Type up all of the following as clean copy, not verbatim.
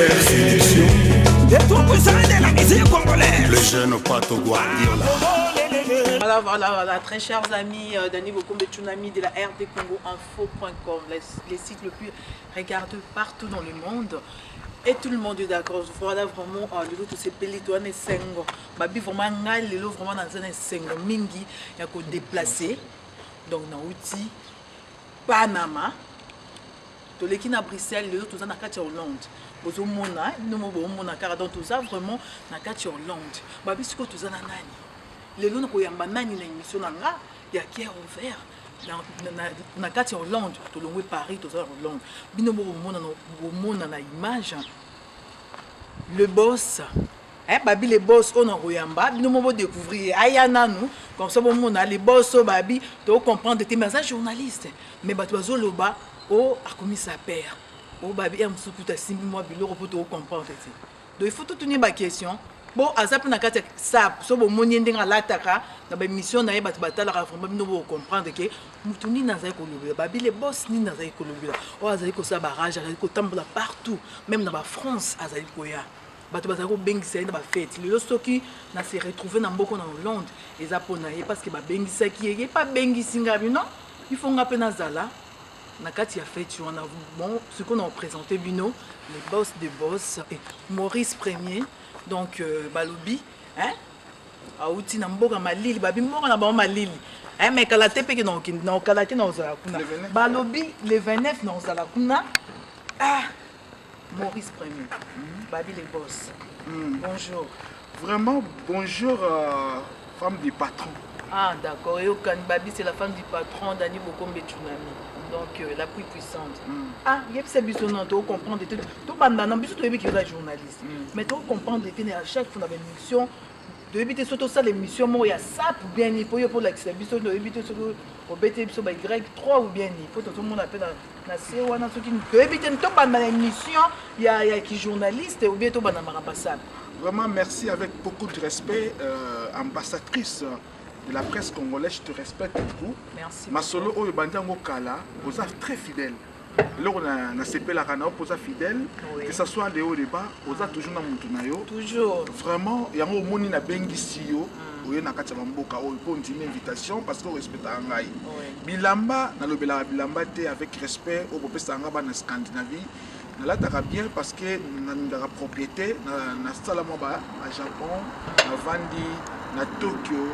Belle séduction. Les tout-puissants de la musique congolaise. Le jeune Pato Guardiola. Voilà, voilà, voilà. Très chers amis, Dani Bokombe Tsunami de la RD Congo Info.com, les sites le plus regardés partout dans le monde. Et tout le monde est d'accord. Voilà vraiment, lelo tosepeli, toza na esengo. Babi vraiment ngai lelo vraiment naza na esengo mingi ya kodéplacer. Donc nauti Panama, toleki na Bruxelles, lelo toza na kati ya Hollande. Bozomona bino mo bomona kaka. Donc toza vraiment na kati ya Hollande. Babi sikoyo toza na nani lelo? Na koyamba nani na émission na nga ya Cœur ouvert na kati ya Hollande? Tolongwe Paris, toza na Hollande. Bino mo bomona na image le boss, eh, babi le boss oyo na koyamba. Bino mo bodécouvrir, aya nanu comme ça bomona le boss oyo. Babi tocomprendre te, mais aza journaliste, mais bato bazoloba o akomi sapeur o. Babi ya mosusu kuta asimbi mwa biloko mpo tocomprendre te. Donc il faut totuni baquestion. Bo aza mpe na kati ya sap. So bomoni ye ndenge alataka na baémission na ye, bato batalaka vraiment, bino bocomprendre ke motu nini azali kolobela. Babi le boss nini azali kolobela oyo azali kosala barage, azali kotambola partout, même na bafrance azali koya, bato bazali kobengisa ye na bafête. Lelo soki na se retrouve na mboka na Hollande, eza mpo na ye, parce que babengisaki ye. Ye mpe abengisi ngai bino, il faut nga mpe nazala na kati ya fête wana. Bon, sikoyo na oprésente bino le boss de boss, Maurice Premier. Donc balobi, hein, auti na mboka malili. Babi mboka na bango malili, hein, mais kala te peke na okende na okala te na ozala kuna. Balobi le 29 na ozala kuna. Ah, Maurice Premier, babi le boss, bonjour. Vraiment, bonjour, femme du patron. Ah d'accord, eyokani. Babi, c'est la femme du patron Dani Bokombe Tsunami, donc la plus puissante. Ah, yebisa biso non, tocomprendre te. Tobanda na biso, toyebi ke oza journaliste, mais tocomprendre te. À chaque fois na baémission, toyebi te soki tosala émission moko ya sap ou bien nini, po yo mpo olakisa biso. Toyebi te soki obeteli biso ba Y3 ou bien nini, po tozomona mpe na se wana. Soki toyebi te, tobanda na émission ya kijournaliste ou bien tobanda makambo ya sap? Vraiment, merci avec beaucoup de respect, ambassadrice de la presse congolaise, je te respecte beaucoup. Merci. Masolo oyo bandi yango kala, oza très fidèle. Eloko nasepelaka na yo mpo oza fidèle, que ça soit le haut, le bas, oza toujours na mutu na yo. Toujours. Vraiment, yango omoni nabengisi yo, oye na kati ya bamboka oyo mpo ondimi invitation parce que orespectaka ngai. Bilamba, nalobelaka bilamba te, avec respect oyo bopesaka nga bana Scandinavie. Nalataka bien parce que nalingaka propriété. Nasala mwa ba Japon, navandi na Tokyo,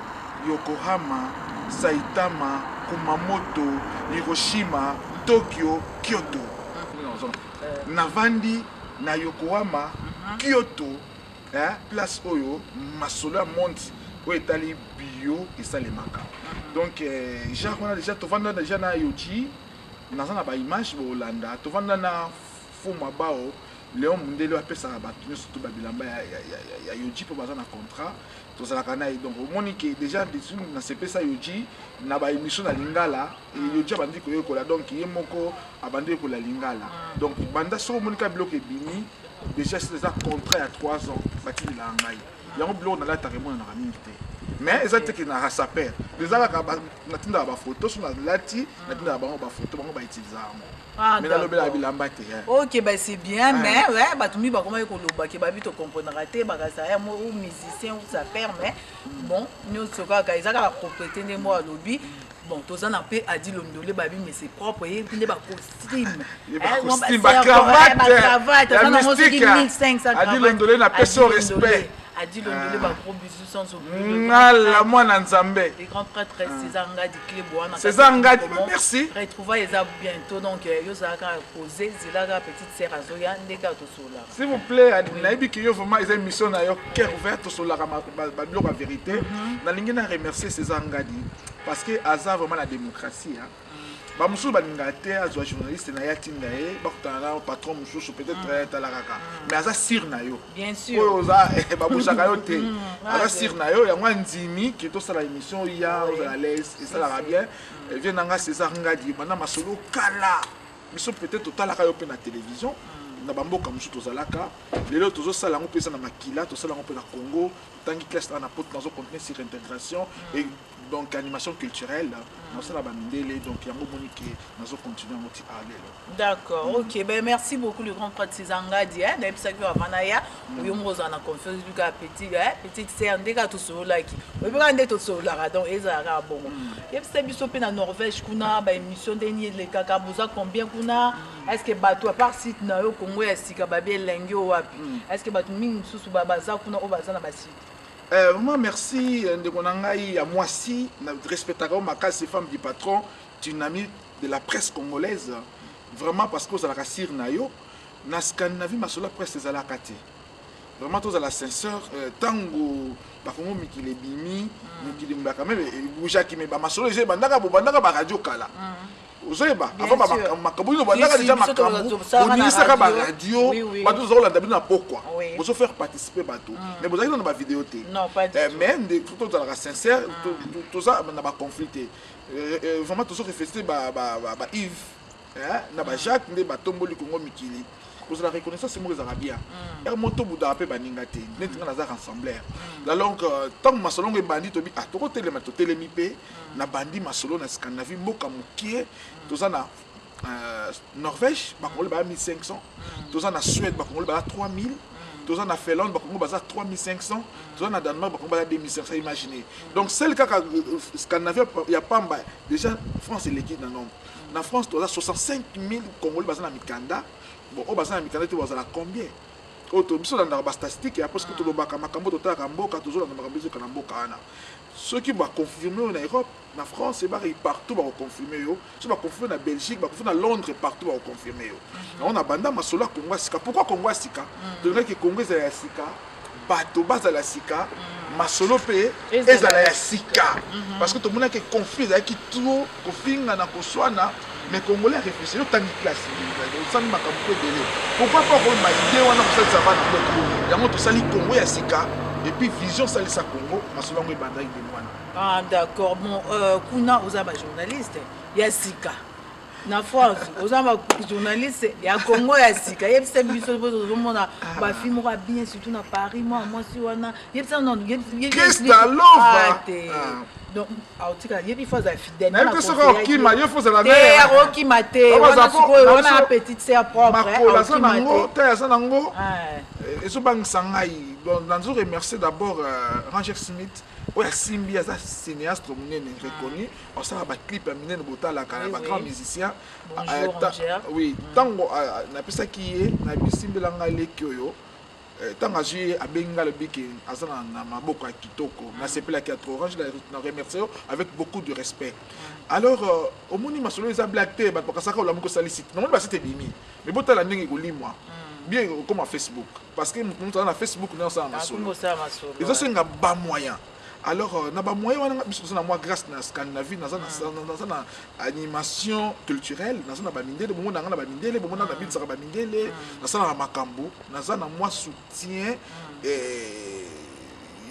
Yokohama, Saitama, Kumamoto, Hiroshima, Tokyo, Kyoto. Navandi na Yokohama, Kyoto, eh, place oyo masolo ya monde oyo etali bio esalemaka. Donc genre wana déjà tovanda déjà na Yoji, naza na baimage boolanda. Tovanda na Fuma Bao Léon Mundele oyo apesaka bato nyonso to babilamba ya Yoji mpo baza na contrat, tozalaka na ye. Donc omoni ke déjà nasepesa Yoji na baémission na lingala. Yoji abandi koyekola, donc ye moko abandi koyekola lingala. Donc banda soki omoni kaka biloko ebimi déjà, eza contrat ya 3 ans batindelaka ngai yango. Biloko nalataka emonanaka mingi te, mais eza teke na sapeur, eza kaka natindaka bafoto. So nalati, natindaka bango bafoto, bango bautilisaka yango. Mais nalobelaka bilamba te. Ok, bah c'est bien. Mais ouais, bato mingi bakomaki koloba ke babi tocomprendraka te, bakasa ya ou musicien ou sapeur. Mais bon, nyonso kaka eza kaka propriété nde mo alobi. Bon, toza na mpe Adi Londole. Babi mais c'est propre, ye nde bacostume. Bacravate, aza nango soki 1500. Adi Londole, napesi yo respect. Adi Londole, bagros bisous sans oublier Ngala mwana Nzambe. Les grands prêtres César Ngadi Clebo wana. César Ngadi, merci. Retrouvailles eza bientôt, donc yo ozalaka posé, zelaka petite sœur azoya nde kaka tosolaka. S'il vous plaît, nayebi ke yo vraiment eza émission na yo Cœur ouvert, tosololaka babiloko ya vérité. Nalingi na remercier César Ngadi parce que aza vraiment na démocratie. Bamosusu balingaka te azwa journaliste na ye, atinda ye bakutana na patron mosusu, peut-être etala kaka, mais aza sûr na yo. Bien sûr. Oyo oza babusaka yo te, aza sûr na yo. Yango andimi ke tosala émission ya ozala l'aise, esalaka bien. Vie na nga César Ngadi, banda masolo kala, biso peut-être totalaka yo mpe na télévision na bamboka mosusu tozalaka. Lelo tozosala yango mpe eza na makila, tosala yango mpe na Congo. Totangi classe na poto, nazo continuer sur intégration et donc animation culturelle. Naosala bamindele, donc yango omoni ke nazocontinue yango ti a lelo. D'accord, ok. Ben, merci beaucoup, le grand prêtre César Ngadi. Hein? Nayebisaki yo avant naya, oyo moko ozala na confiance luka petit, hein? Petite sœur, nde kaka tosololaki. Oyebi kaka nde tosololaka, donc ezalaka kaka bongo. Yebisa biso mpe na Norvège kuna, baémission ndeni elekaka, boza combien kuna? Est ce que bato, à part site na yo Congo ya Sika, babi elengi oyo wapi? Est ce que bato mingi mosusu baza kuna oyo baza na basite? Vraiment merci, ndeko na ngai ya mwasi, na respectaka yo makasi, femme du patron, dynamique de la presse congolaise, vraiment, parce que ozalaka sire na yo. Na Scandinavie, masolo ya presse ezalaka te. Vraiment, tozala sincère, ntango bakongo mikili ebimi, mokili mbaka meme ebougeaki, me bamasolo eza ebandaka, bobandaka baradio kala, ozoyeba, avant makambo bino bandaka déjà makambo, boningisaka baradio, bato toza kolanda bino na pokwa, bozofaire participer bato, mais bozalaki nano bavideo te. Mais nde tozalaka sincère, toza na baconflit te. Vraiment, tozo refélicité ba Yves na ba Jacques nde batomboli Kongo mikili. Kozala reconnaissance moko ezalaka bien. Ere mo tobudaka mpe baninga te, neti nga naza rassembleur. Donc ntango masolo ngo ebandi, tobi ah, tokotelema, totelemi mpe na bandi masolo na Scandinavie, mboka mokie. Toza na Norvège, bakongoli baya 1500. Toza na Suède, bakongoli baya 3000. Toza na Finlande, bakongo baza 3500. Toza na Danemark, bakongo baza 2500. Imagine donc celle kaka Scandinavie ya pamba, déjà France eleki na nombre. Na France toza 65 000 Congolais baza na mikanda. Bon, oyo baza na mikanda te bazala combien? Oyo to biso tolandaka bastatistique ya, parce que tolobaka makambo, totalaka mboka, tozolanda makambo ezoka na mboka wana. Soki baconfirme oyo na Europe, na France, ebaki partout bakoconfirme yo. Soki baconfirme na Belgique, baconfirme na Londres, partout bakoconfirme yo. Yango na banda masolo ya Kongo ya Sika. Pourquoi Kongo ya Sika? Tolingaki Kongo ezala ya sika, bato bazala sika, masolo mpe ezala ya sika, parce que tomonaki conflit ezalaki trop, kofinga na koswana. Mais Congolais réfléchir, otangi classe, osali makambo mpo ebele, pourquoi pas koyeba idée wana kosalisa bana mboka? Yango tosali Congo ya Sika et puis vision salisa Congo. Masolo yango ebandaki ndenge wana. Ah, d'accord. Bon, kuna oza bajournaliste ya sika, na France oza bajournaliste ya Congo ya sika. Yebisa biso, po tozomona bafille moko ya bien, surtout na Paris, mwa mwasi wana, yebisa nano. Kristalova. Te, donc aotika yebi, fo azala fidèle. Nayebi te soki okima ye, fo ozala. Te, akokima te. Wana sikoyo wana petite sœur propre. Makolo aza nango te, aza nango, ezobangisa ngai. Donc nazo remercier d'abord Ranger Smith oyo asimbi, aza cinéaste monene reconnu, asala baclip ya minene, botalaka na bagrand musicien. Oui, ntango napesaki ye, nabisimbela ngai leki oyo, ntango azwi ye, abengi ngai, alobi ke aza na maboko ya kitoko. Nasepelaki ya trop. Orange, na remercie yo avec beaucoup de respect. Alors omoni, masolo eza blague te. Bato bakasaka olamuki, osali site, namoni basite ebimi, mais botala ndenge ekolimwa bien, okoma Facebook, parce que moto moto aza na Facebook nde osala masolo. Ezosenga bamoyen. Alors na bamoyen wana, biso toza na mwa grâce na Scandinavie. Naza na animation culturelle, naza na bamindele, bomona nga na bamindele, bomona nabinisaka bamindele, nasalaka makambo, naza na mwa soutien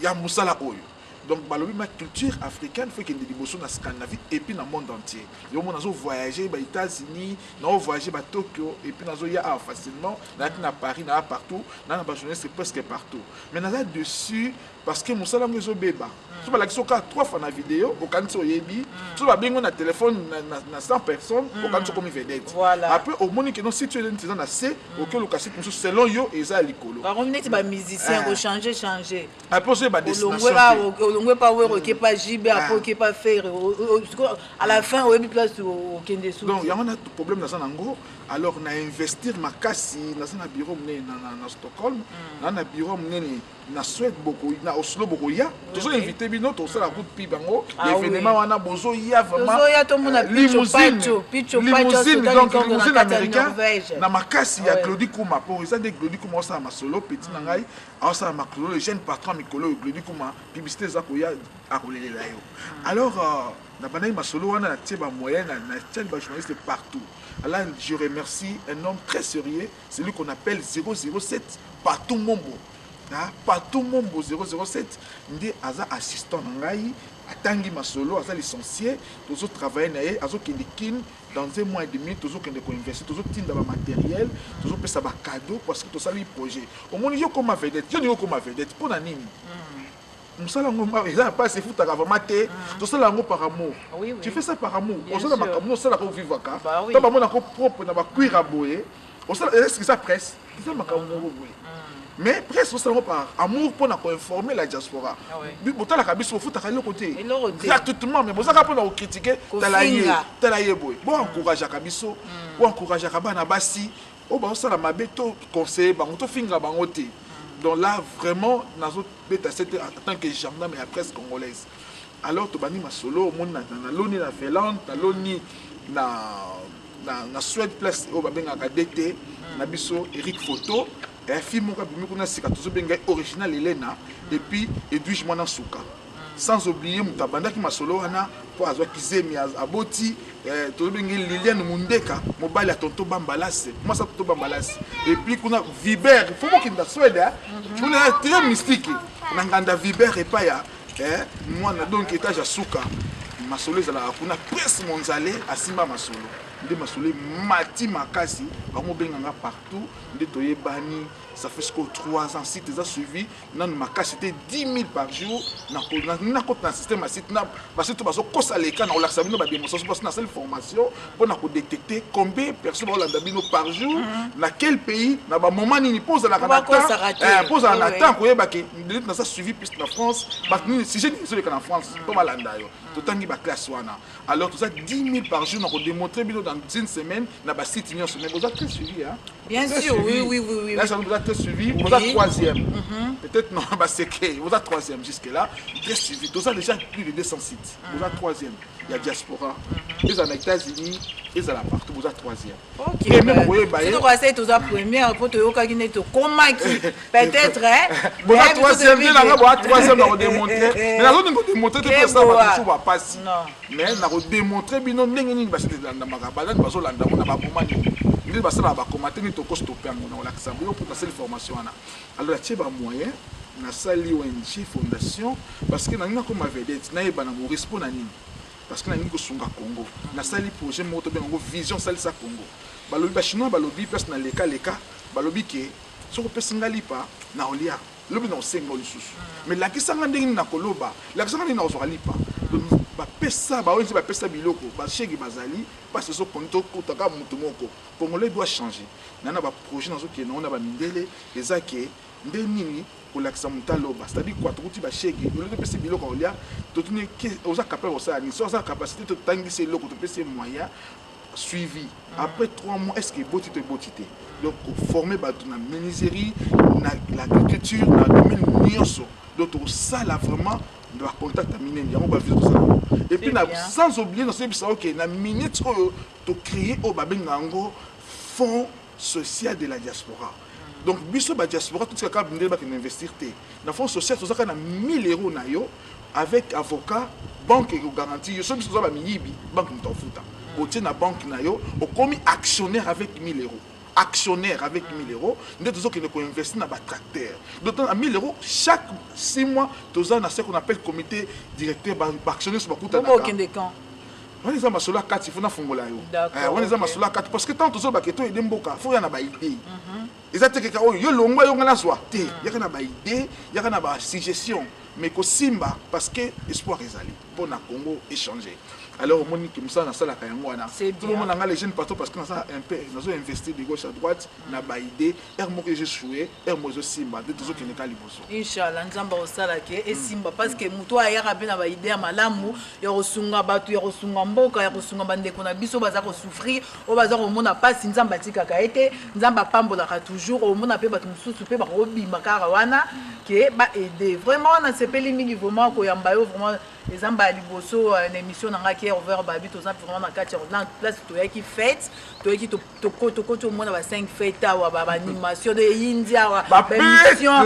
ya mosala oyo. Donc balobi ma culture africaine fo ekende liboso na Scandinavie et puis na monde entier. Yo mo nazo voyager ba États-Unis, nazo voyager ba Tokyo et puis nazoya awa facilement, nayaki na Paris, naya partout, na bajournaliste presque partout. Mais naza dessus parce que mosala yango ezobeba. So balakisi yo kaka trois fois na video, okanisi oyebi. So babengi na téléphone na 100 personnes, okanisi okomi vedette. Après omoni ke non, si tu neti eza na se, oki oluka site mosusu, selon yo eza ya likolo. Bakomi neti bamusicien, kochange change. Après ozoyeba destination. Olongwe pa Wero, oke pa JB, après oke pa Ferre, à la fin oyebi place okende. Su donc yango na problème naza nango. Alors na investir makasi, naza na bureau monene na Stockholm, naza na bureau monene na Suède, boko na Oslo, bokoya, tozo invité bino, tosala coup de pub yango, événement wana bozoya. Vraiment, limousine, limousine, donc limousine américain na makasi ya Claudie Kuma, po eza nde Claudie Kuma osala masolo, petit na ngai aosala makolo, le jeune patron mikolo oyo Claudie Kuma, publicité eza koya, akolelela yo. Alors na bandaki masolo wana, natie bamoyen, natiali bajournaliste partout. Alors je remercie un homme très sérieux, celui qu'on appelle 007 Patou Mombo. Patou Mombo 007 nde aza assistant na ngai, atangi masolo, aza licencié, tozotravaille na ye. Azokende Kine dans un mois et demi, tozokende koinvestir, tozotinda bamatériel, tozopesa bacadeau, parce que tosali projet. Omoni, yo koma vedette, yo ningi okoma vedette mpo na nini? Mosala yango eza na mpasi, efutaka vraiment te. Tosala yango par amour. Tu fais ça par amour. Osala makambo osalaka, ovivaka to bamonako propre na bacuir ya boye. Osala, est-ce que eza presse? Eza makambo moko boye, mais presse osala yango par amour mpona koinformer la diaspora. Botalaka biso, bofutaka eloko te, gratuitement, mais bozaka mpona kocritiquer. Tala ye, tala ye boye. Boencourageaka biso, boencourageaka bana basi oyo bazosala mabe. To conseiller bango, tofinga bango te. Donc là vraiment nazobeta sete en tant que gendarme ya presse congolaise. Alors tobandi masolo. Omoni, naloni na Finlande, naloni na Suède, place oyo babengaka DT na biso Eric Photo. Fille moko abimi kuna sika, tozobenga Original Elena, et puis Edwige mwana suka. Sans oublier moto abandaki masolo wana mpo azwaki zemi, aboti, tozobengi Liliane Mundeka, mobali ya tonto Bambalase, mwasi ya tonto Bambalase. Et puis kuna Viber, faut bokenda Suède, kuna ya très mystique, na nganda Viber epai ya mwana, donc étage ya suka. Masolo ezalaka kuna. Presse Monzale asimba masolo, nde masolo emati makasi, bango benganga partout, nde toyebani. Ça fait sikoyo 3 ans. Site eza suivi nanu makasi te, 10 000 par jour. Nakota na système ya site na basite oyo bazokosa leka na kolakisa bino badémonstration, parce nasali formation mpona kodétecter combien personne baolanda bino par jour, na quel pays, na bamoment nini, mpo ozalaka na temps, mpo ozala na temps koyeba ke naza suivi plus na France, bato nini, sujet nini ezoleka na France mpo balanda yo. Totangi baclasse wana. Alors toza 10 000 par jour. Na kodémontrer bino dans une semaine na basite nyonso. Mais boza très suivi, hein? Bien très sûr, suivi. Oui. Là, ça vous a très suivi. Vous êtes troisième. Peut-être non, bah, c'est que vous êtes troisième jusque-là. Très suivi. Tout ça déjà plus de 200 sites. Vous êtes troisième. Il y a diaspora. Ils sont aux États-Unis, ils sont partout. Vous êtes troisième. Ok. Et même, vous voyez, soki toza première po toyokaki nde tokomaki peut-être, hein. Vous êtes troisième, mais là, vous êtes troisième, na kodémontrer. Mais là, vous démontrer que ça va toujours va passer. Non. Mais na kodémontrer bino ndenge nini basite elandamaka, banani bazolanda ngo, na baboma nini, nde basala bakomate nini, tokostope yango na kolakisa boyo mpo nasali formation wana. Alors atie bamoyen, nasali ONG, fondation, parce que nalingi nakoma vedette, nayeba na Maurice. Mpo na nini? Parce que nalingi kosunga Congo. Nasali projet moko tobenga yango Vision Salisa Congo. Balobi, bachinois balobi, place na leka leka, balobi ke soki opesi nga lipa na olia, lobi na osenga yo lisusu, mais lakisanga ndenge nini nakoloba, lakisanga ndenge nakozwaka lipa. Donc, bapesa baONG, bapesa biloko, bashege bazali mpasi. Ezokoni tokutaka motu moko congolais doit changer. Na baprojet nazokende nango na bamindele, eza ke nde nini kolakisa moto aloba, c'est-à-dire quoi? Tokuti bashege olo, topesi biloko ya kolia, totuni oza capable kosala nini. So aza capacité, totangisi eloko, topesi ye moyen, suivi après 3 mois, est ce que eboti to eboti te. Donc koformer bato na menuiserie, na l'agriculture, na domaine nyonso. Donc tokosala vraiment na bacontact ya minene, yango bavision tosala. Et puis na, sans oublier, nazoyebisa oke na minute oyo tocréer oyo babenga yango Fonds social de la diaspora. Donc biso badiaspora totika kaka ndenge bakende investir te na fonds social. Toza kaka na 1000 euros na yo avec avocat, banque ekogarantir yo. So biso toza bamiyibi, banque moto afuta. Otie na banque na yo, okomi actionnaire avec 1000 euros. Actionnaire avec 1000 euros, nde tozokende koinvestir na batracteur. Donc na 1000 euros, chaque 6 mois toza na ce qu'on appelle comité directeur, baactionnaire so bakutanaka. Okende quand? Wana eza masolo ya kati, faut nafungola yo. Wana eza masolo ya kati, parce que ntango tozolobaka toyede mboka, faut ya na baidée. Eza te keka oyo yo longwa, yo nga nazwa te. Yaka na baidée, yaka na basuggestion, mais kosimba, parce que espoir ezali mpo na Congo échanger. Alors omoni ke mosala nasalaka yango wana. Tozomona nga les jeunes partout, parce que naza un peu nazo investir de gauche à droite na baidée. Heure moko ezoéchouer, heure moko ezosimba, nde tozokende ka liboso. Inchallah, Nzambe akosalaka esimba, parce que moto ayaka mpe na baidée ya malamu ya kosunga bato, ya kosunga mboka, ya kosunga bandeko na biso baza kosouffrir, oyo baza komona mpasi. Nzambe atikaka ye te, Nzambe apambolaka toujours. Omona mpe bato mosusu mpe bakobima kaka wana ke baaider. Vraiment nasepeli mingi vraiment koyamba yo. Vraiment eza mbala liboso na émission na ngai Cœur ouvert. Babi toza vraiment na kati ya place, toyaki fête, toyaki, tokoti omona ba 5 fête awa, baanimation de eyindi awa, bamission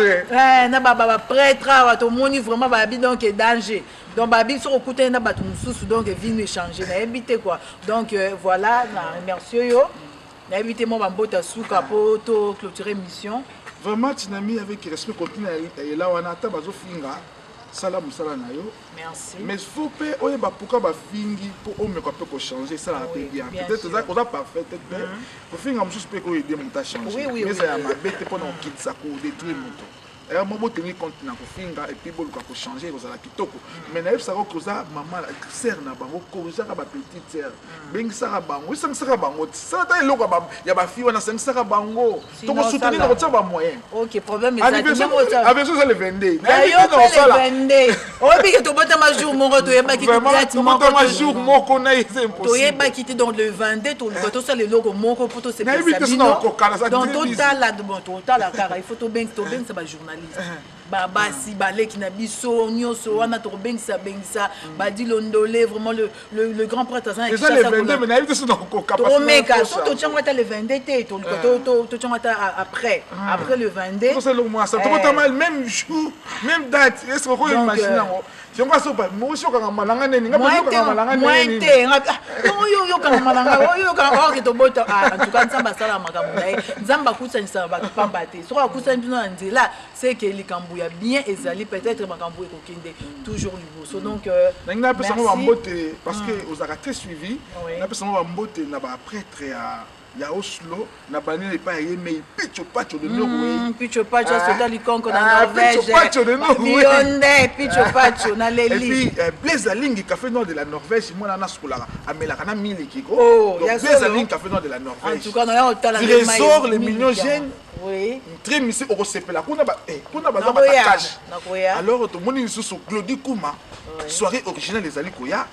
na baprêtre awa. Tomoni vraiment babi, donc danger. Donc babi soki okutani na bato mosusu, donc vino échange, nayebi te quoi. Donc voilà, na remercie yo. Nayebi te, mwa bambote suka mpo to clôturer mission. Vraiment Tinami, avec respect, continue ela wana. Ata bazofinga, sala mosala na yo. Merci. Mais faut mpe oyeba pourquoi bafingi, mpo omeka mpe kochanger. Esalaka mpe bien. Peut-être oza parfait te, mpe kofinga mosusu mpe koaider moto achanger. Mais eza ya mabe te mpona kokitisa, kodétruire moto. Mo botenir compte na kofinga et puis boluka kochanger, ekozala kitoko. Mais nayebisaka koza mama sœur na bango, corrigeaka bapetite sœur, bengisaka bango, esangisaka bango, sala ta eloko ya bafille wana, sangisaka bango, tokosoutenir na kotia bamoyen. Ok, problème. Anniversaire eza le 22. Nayebi te na osala. Oyebi ke tobotama jour moko, toyebaki date moko. Jour moko na eza impossible. Toyebaki te. Donc le 22, toluka tosala eloko moko mpo tosepelisa bino. Donc totala, bon, totala kaka, il faut tobengisa bajournaliste, babasi, baleki na biso nyonso wana, tokobengisa bengisa Badi Londole, vraiment le grand prêtre aza. Na tomeka so totiango ata le 22 te, toluka totiango ata après le 22. Tokotama même jour, même date, est ce que okoimagine yango? Yango asopa mosi okangama nanga nini? Moyen te. Oyo oyokangama nanga, oyo oke tobota. En tout cas, Nzambe asala makambo na ye. Nzambe akutanisa bato pamba te. Soki akusani bino na nzela, c'est que likambo ya bien ezali, peut-être makambo ekokende toujours liboso. Donc Nangi napesa ngo bambote parce que ozalaka très suivi. Napesa ngo bambote na baprêtre ya Oslo, na banini epai ya ye mei Picho Pacho de Norway. Picho Pacho asota likonko na Norvège. Picho Pacho de Norway. Yonde Picho Pacho na leli. Et puis Blaise Alingi, café noir de la Norvège, mwana nasukolaka, amelaka na miliki ko. Oh, donc Blaise Alingi, café noir de la Norvège. En tout cas, na otala. Trésor les mignons jeunes. Oui. Très misi okosepela kuna ba kuna baza batakage. Alors tomoni lisusu Glody Kuma, soirée originale ezali koya.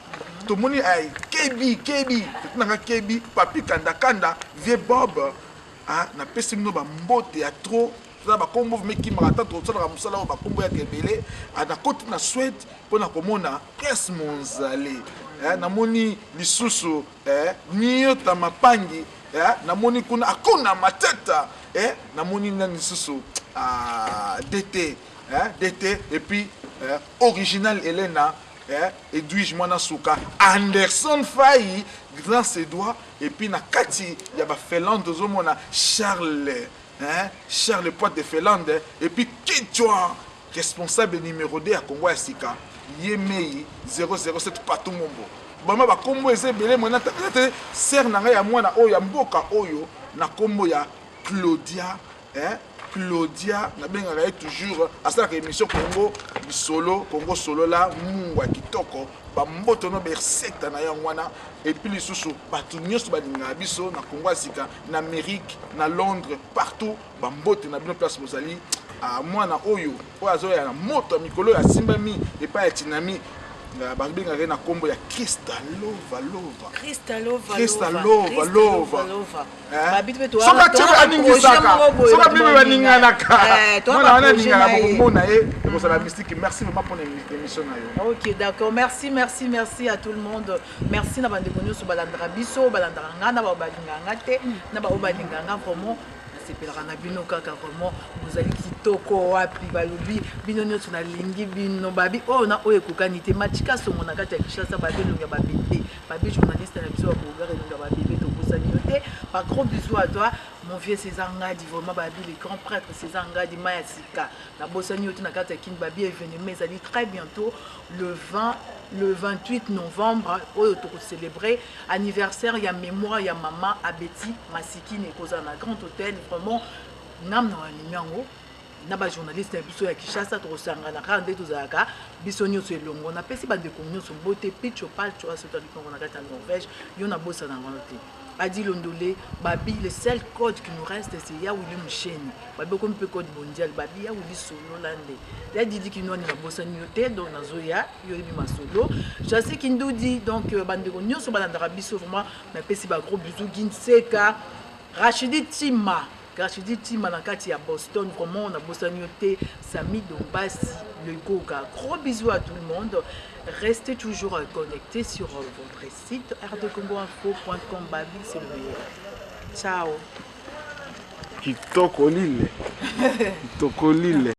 Tomoni kebi kebi nanga kebi papi kanda kanda vieux Bob. Ah, napesi bino bambote ya trop. Toza bakombo mekimaka ata tosalaka mosala oyo, bakombo yaka ebele. Nakoti na Suède mpona komona Prince Monzale. Namoni lisusu Niota Mapangi, namoni kuna Akuna Matata, namoni nani lisusu, DT, DT, et puis original Elena, Edwige mwana suka, Anderson Fai, grand Cédois. Et puis na kati ya bafinlande tozomona Charles, hein, Charles Poit de Finlande, et puis Kichwa, responsable numéro 2 ya Congo ya sika, ye mei 007 Patu Mombo. Bama bakombo eza ebele. Mwana te, sœur na ngai ya mwana oyo ya mboka oyo na kombo ya Claudia, eh? Claudia nabengaka ye toujours, asalaka émission Congo Lisolo, Congo Solola, mungu ya kitoko. Bamboto no bersekta na yango wana. Et puis lisusu bato nyonso balingaka biso na Congo ya sika, na Amérique, na Londres, partout, bambote na bino place bozali. Mwana oyo oyo azoya na moto ya mikolo oyo asimbami epai ya Tinami, babengaka ye na nkombo ya Kristalova Lova. Kristalova Lova. Soki atie aningisaka, soki abimi baninganaka, mwana wana aningaka, bokomona ye, ekozala mystique. Merci vraiment mpona émission na yo. Ok, d'accord, merci, merci, merci à tout le monde. Merci na bandeko nyonso balandaka biso, balandaka nga, na bao balingaka nga te, na bao balingaka nga. Vraiment nasepelaka na bino kaka. Vraiment bozali kitoko. Wapi balobi bino nyonso nalingi bino, babi oyo na oyo ekokani te. Matika Songo na kati ya Kinshasa, babi elongi ya babebe, babi journaliste na biso ya Bulgare, elongi ya babebe, tobosani yo te. Ba gros bisous à toi, mon vieux César Ngadi. Vraiment babi le grand prêtre César Ngadi maya sika, nabosani yo te na kati ya Kini. Babi événement ezali très bientôt, le 20, le 28 novembre oyo tokocélébrer anniversaire ya mémoire ya mama Abeti Masikini, ekozala na Grand Hôtel. Vraiment ngam na anime yango na bajournaliste na biso ya Kinshasa, tokosangana kaka nde tozalaka biso nyonso elongo. Napesi bandeko nyonso mbote. Picho Pacho asota likongo na kati ya Norvège, yo nabosana yango te. Adi Londole, babi le seul code qui nous reste, c'est ya Willy Musheni, babi okomi mpe code mondial, babi ya Willy solola nde ya Didi Kinwani, nabosani yo te. Donc nazoya, yo oyebi masolo Jasi Kindudi. Donc bandeko nyonso balandaka biso, vraiment napesi bagros bisous. Ginseka, Rachidi Tima, Rachidi Tima na kati ya Boston, vraiment nabosani yo te. Sami Dombasi le Goga, gros bisous à tout le monde. Restez toujours connectés sur votre site rdcongoinfo.com. Babi, c'est le meilleur. Ciao. Kitoko lile, kitoko lile.